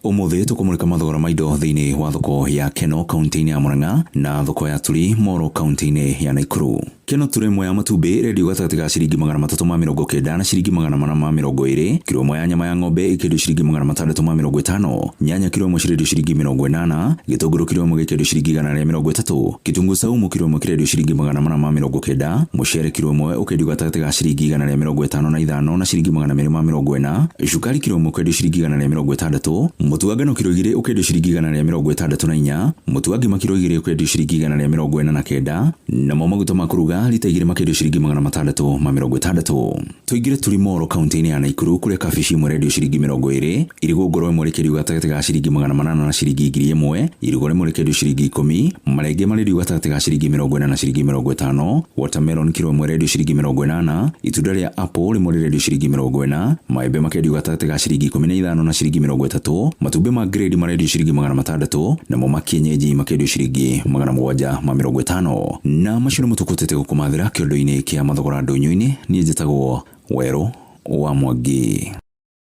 Ũmũthĩ tũkũmũrĩka mathogora ma indo thĩinĩ wa thoko ya Keno kaunti-inĩ ya Murang'a na thoko ya Turi Moro kaunti-inĩ ya Nakuru. Keno turo ĩmwe ya matumbĩ ĩrendio gatagatĩ ga ciringi 390 na ciringi 420, kiro ĩmwe ya nyama ya ng'ombe ĩkĩendio ciringi 650, nyanya kiro ĩmwe cirendio ciringi 80, gĩtũngũrũ kiro ĩmwe gĩkĩendio ciringi 130, kitunguu saumu kiro ĩmwe kĩrendio ciringi 490, mũcere kiro ĩmwe ũkĩendio gatagatĩ ga ciringi 155 na ciringi 240, cukari kiro ĩmwe ũkĩendio ciringi 160, mũtu wa ngano kiro 2 ũkĩendio ciringi 164, mũtu wa ngima kiro 2 ũkĩendio ciringi 149, namo maguta ma kũruga rita 2 makĩendio ciringi 660. Tũingĩre Turi Moro kaunti-inĩ ya Nakuru kũrĩa kabici ĩmwe ĩrendio ciringi 20, irigũ ngoro ĩmwe rĩkĩendio gatagatĩ ga ciringi 800 na ciringi 1000, irigũ rĩmwe rĩkĩendio ciringi 10, marenge marendio gatagatĩ ga ciringi 40 na ciringi 50, watermelon kiro ĩmwe ĩrendio ciringi 80, itunda rĩa apple rĩmwe rĩrendio ciringi 40, maembe makendio gatagatĩ ga ciringi 15 na ciringi 30, matumbĩ ma grade marendio ciringi 600, namo ma kienyeji makendio ciringi 750. Na macio nĩmo tũkũhotete gũkũmathĩra kĩondo-inĩ kĩa mathogora ndũnyũ-inĩ. Niĩ njĩtagwo Werũ wa Mwangi.